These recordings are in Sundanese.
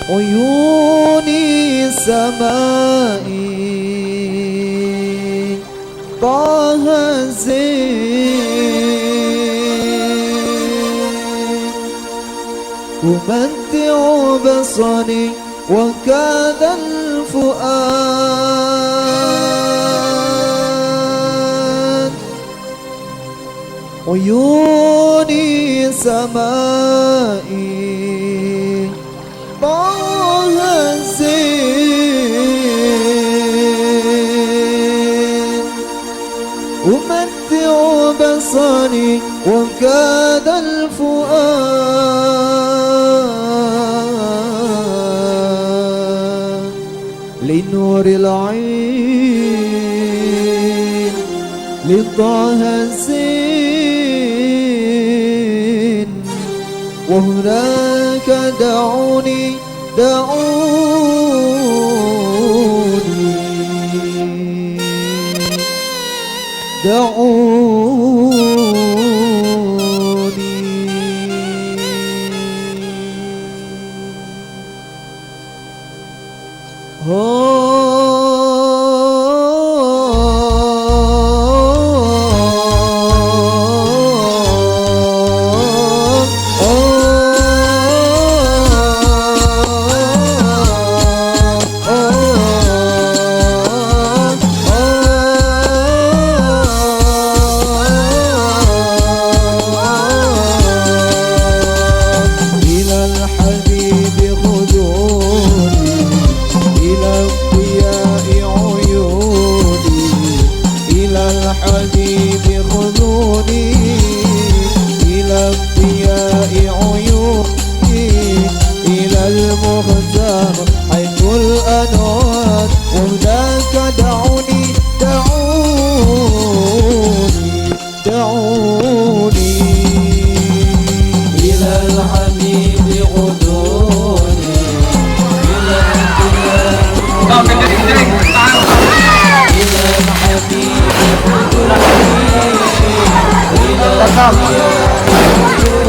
عيوني سمائي طه الزين، أمتع بصري وكذا الفؤاد. عيوني سمائي طه الزين، أمتع بصري وكاد الفؤاد لنور العين لطه الزين، وهناك دعوني دعوني دعوني. إلى الحبيب خذوني، إلى الضياء عيوني، إلى الحبيب خذوني، إلى الضياء عيوني، إلى المختار حيث الأنوار، وهناك دعوني دعوني دعوني. إلى الحبيب غدوني، إلى الضياء، إلى الحبيب غدوني، إلى الضياء غدوني.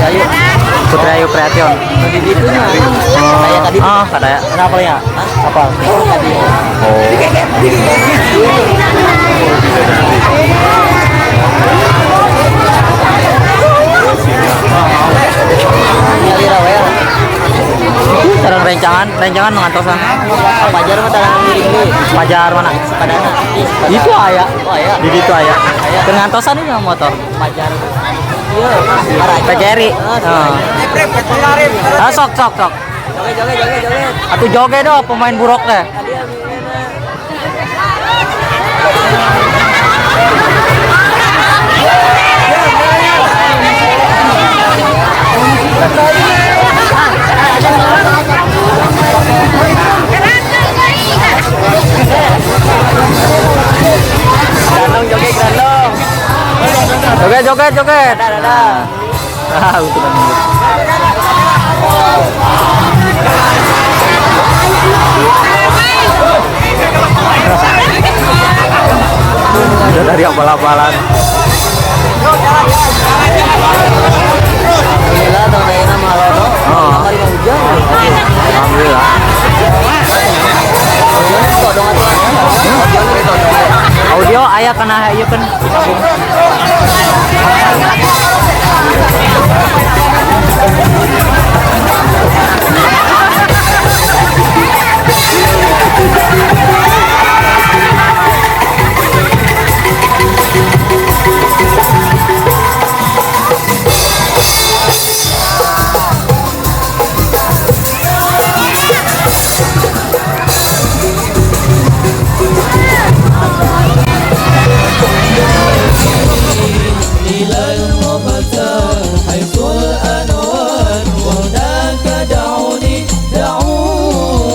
Ayu. Putri Ayu Priation. Di ditu nya. Kayak tadi. Ah, kadaya. Kenapa ya? Apa? Oh, tadi. Oh. Sareng rencangan ngantosan. Pajar mah tarang miring deui. Pajar mana? Sepadana. Itu aya. Oh, aya. Di ditu aya. Keur ngantosan ini motor. Pajar. Iya, Paraja. PGRI. Oh, Heeh. Ah, sok sok sok. Joget joget joget joget. Atuh joget doh pemain buruk teh. Tadi ambilna. Grandong joget grandong. Joget joget joget. Dadah dadah. Ah, untuk udah dari abal-abalan. Alhamdulillah tahun ayeuna mah lodo. Oh. Kamari mah hujan. Alhamdulillah. Hujan todong atuh. Audio todong. Audio aya kana ieu kan disambung. إلى المختار حيث الأنوار وهناك دعوني دعوني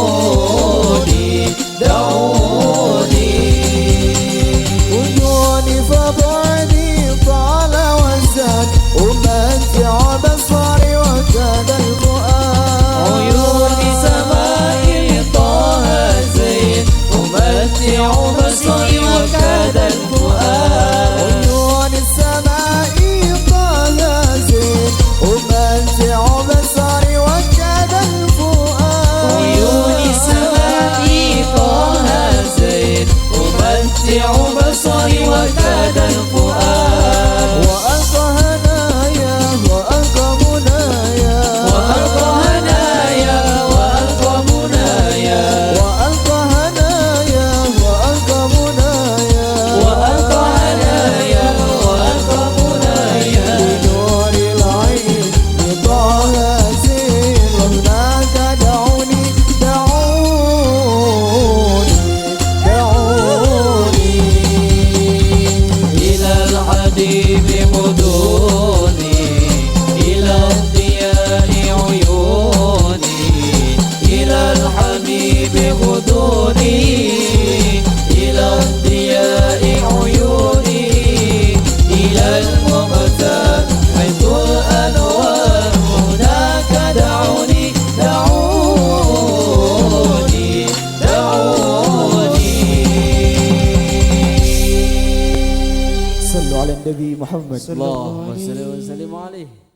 دعوني عيوني فبعدي طال وزاد أمتع بصري وكاد الفؤاد عيون سمائي طه زين أمتع بصري وكاد الفؤاد عيون السماء طه زين أمتع بصري وكاد الفؤاد عيون سمائي طه زين أمتع بصري وكاد الفؤاد وألقى هنايا وألقى منايا وألقى هنايا وألقى منايا وألقى هنايا وألقى منايا وألقى هنايا وألقى منايا بنور العين لطه زين وهناك دعوني دعوني دعوني إلى الحبيب خذوني إلى الضياء عيوني إلى الحبيب خذوني إلى الضياء عيوني إلى المختار حيث الأنوار هناك دعوني دعوني دعوني. صلوا على النبي محمد. اللهم صل وسلم عليه.